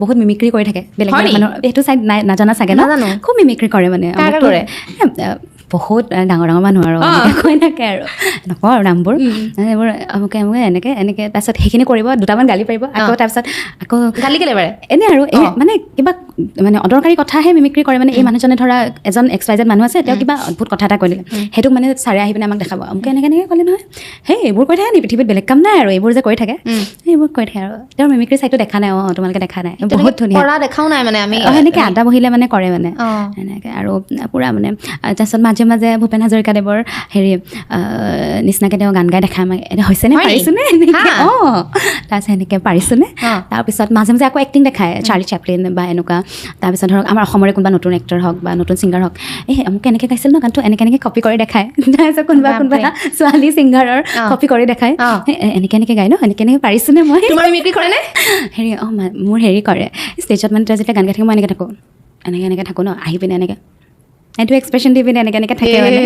বহুত মিমিক্ৰি কৰি থাকে বেলেগ হয় বেলেগ নি? মানুহৰ। সেইটো চাইড নাই নাজানা চাগে ন? নাজানো। খুব মিমিক্ৰি কৰে মানে। কাৰ কাৰ আমুকটো- কৰে? বহুত ডাঙৰ ডাঙৰ মানুহ আৰু এনেকে কৈ থাকে আৰু, নকওঁ আৰু নামবোৰ। এইবোৰ আমুকে আমুকে এনেকে এনেকে, তাৰপিছত সেইখিনি কৰিব, দুটামান গালি পাৰিব আকৌ। তাৰপিছত আকৌ গালি কেলে পাৰে? এনে আৰু এই মানে কিবা মানে অদৰকাৰী কথাহে মিমিক্ৰি কৰে। মানে এই মানুহজনে ধৰা এজন এক্স ৱাই জেড মানুহ আছে, তেওঁ কিবা অদ্ভুত কথা এটা কৈ দিলে, সেইটোক মানে ছাৰে আহি পিনে আমাক দেখাব, আমুকে এনেকে এনেকে ক'লে নহয়, সেই এইবোৰ কৈ থাকে নি, পৃথিৱীত বেলেগ কাম নাই আৰু এইবোৰ যে কৰি থাকে, এইবোৰ কৈ থাকে। আৰু তেওঁৰ মিমিক্ৰি চাইডটো দেখা নাই। অঁ, তোমালোকে দেখা নাই, বহুত ধুনীয়া। কৰা দেখাও নাই মানে আমি। সেনেকে আড্ডা বহিলে মানে কৰে মানে এনেকে আৰু পূৰা মানে। তাৰপিছত মাজে মাজে ভূপেন হাজৰিকাদেৱৰ হেৰি নিচিনাকৈ তেওঁ গান গাই দেখায় আমাক, এতিয়া হৈছেনে? হয় নি? পাৰিছোনে এনেকে? হা। অঁ, তাৰপিছত এনেকৈ পাৰিছোনে? তাৰপিছত মাজে মাজে আকৌ এক্টিং দেখায়, চাৰ্লি চেপলিন বা এনেকুৱা। তাৰপিছত ধৰক আমাৰ অসমৰে কোনোবা নতুন এক্টৰ হওক বা নতুন ছিংগাৰ হওক, এই আমুকে এনেকৈ গাইছিল ন গানটো, এনেকৈ এনেকৈ কপি কৰি দেখায়। তাৰপিছত কোনোবা কোনোবা ছোৱালী ছিংগাৰৰ কপি কৰি দেখায়, এই এনেকৈ এনেকৈ গায় ন, এনেকৈ এনেকৈ পাৰিছোনে মই? তোমাৰ মিমিক্ৰি কৰেনে? হেৰি, অঁ, মোৰ হেৰি কৰে। ষ্টেজত মানে তেওঁ যেতিয়া গান গাই থাকে, মই এনেকৈ থাকোঁ, এনেকৈ এনেকৈ থাকোঁ ন, আহি পিনে এনেকৈ এইটো এক্সপ্ৰেশ্যন দি পিনে এনেকৈ এনেকৈ থাকে মানে।